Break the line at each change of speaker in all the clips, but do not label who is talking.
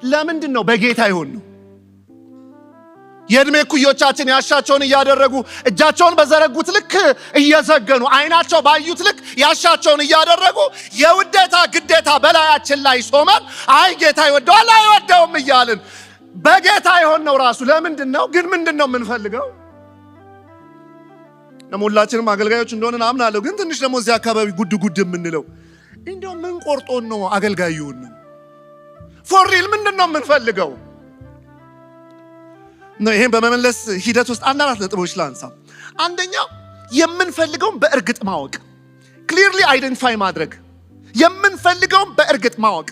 ለምንድን ነው በጌታ የሆንነው? የዕድሜ እኩዮቻችን ያሻቸውን እያደረጉ፣ እጃቸውን በዘረጉት ልክ እየዘገኑ፣ አይናቸው ባዩት ልክ ያሻቸውን እያደረጉ፣ የውዴታ ግዴታ በላያችን ላይ ሾመን፣ አይ ጌታ ይወደዋል አይወደውም እያልን በጌታ የሆንነው ራሱ ለምንድን ነው? ግን ምንድን ነው የምንፈልገው? ደግሞ ሁላችንም አገልጋዮች እንደሆንን አምናለሁ። ግን ትንሽ ደግሞ እዚህ አካባቢ ጉድ ጉድ የምንለው እንዲያው ምን ቆርጦን ነው አገልጋይ የሆንነው? For real ምንድን ነው የምንፈልገው? ይህን በመመለስ ሂደት ውስጥ አንድ አራት ነጥቦች ላንሳ። አንደኛው የምንፈልገውን በእርግጥ ማወቅ፣ clearly identify ማድረግ፣ የምንፈልገውን በእርግጥ ማወቅ።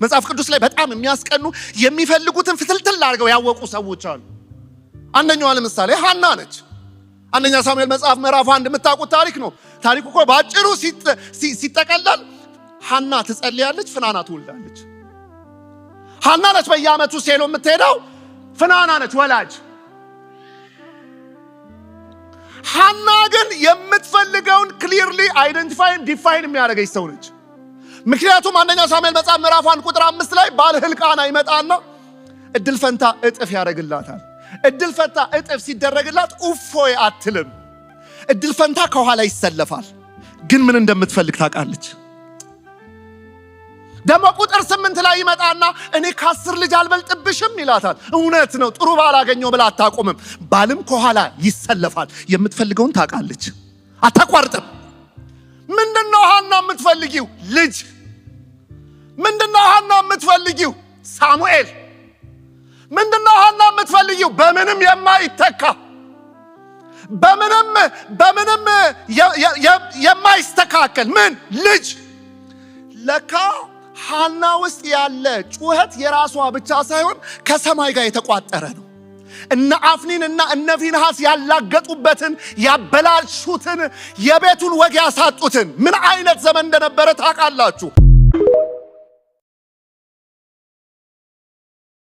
መጽሐፍ ቅዱስ ላይ በጣም የሚያስቀኑ፣ የሚፈልጉትን ፍትልትል አድርገው ያወቁ ሰዎች አሉ። አንደኛዋ ለምሳሌ ሐና ነች። አንደኛ ሳሙኤል መጽሐፍ ምዕራፍ 1 የምታውቁት ታሪክ ነው። ታሪኩ እኮ በአጭሩ ሲጠቀለል ሐና ትጸልያለች፣ ፍናና ትወልዳለች። ሐና ነች በየዓመቱ ሴሎ የምትሄደው፣ ፍናና ነች ወላጅ። ሐና ግን የምትፈልገውን clearly identify፣ define የሚያደርገች ሰው ነች። ምክንያቱም አንደኛ ሳሙኤል መጽሐፍ ምዕራፍ 1 ቁጥር 5 ላይ ባል ሕልቃና ይመጣና እድል ፈንታ እጥፍ ያደርግላታል። እድል ፈንታ እጥፍ ሲደረግላት እፎይ አትልም። እድል ፈንታ ከኋላ ይሰለፋል። ግን ምን እንደምትፈልግ ታውቃለች። ደግሞ ቁጥር 8 ላይ ይመጣና እኔ ከ10 ልጅ አልበልጥብሽም ይላታል። እውነት ነው፣ ጥሩ ባል አገኘው ብላ አታቆምም። ባልም ከኋላ ይሰለፋል። የምትፈልገውን ታውቃለች፣ አታቋርጥም። ምንድን ነው ሐና የምትፈልጊው? ልጅ። ምንድን ነው ሐና የምትፈልጊው? ሳሙኤል። ምንድን ነው ሐና የምትፈልጊው? በምንም የማይተካ፣ በምንም በምንም የማይስተካከል ምን? ልጅ። ለካ ሐና ውስጥ ያለ ጩኸት የራሷ ብቻ ሳይሆን ከሰማይ ጋር የተቋጠረ ነው። እነ አፍኒን እና እነ ፊንሃስ ያላገጡበትን፣ ያበላሹትን፣ የቤቱን ወግ ያሳጡትን ምን አይነት ዘመን እንደነበረ ታውቃላችሁ።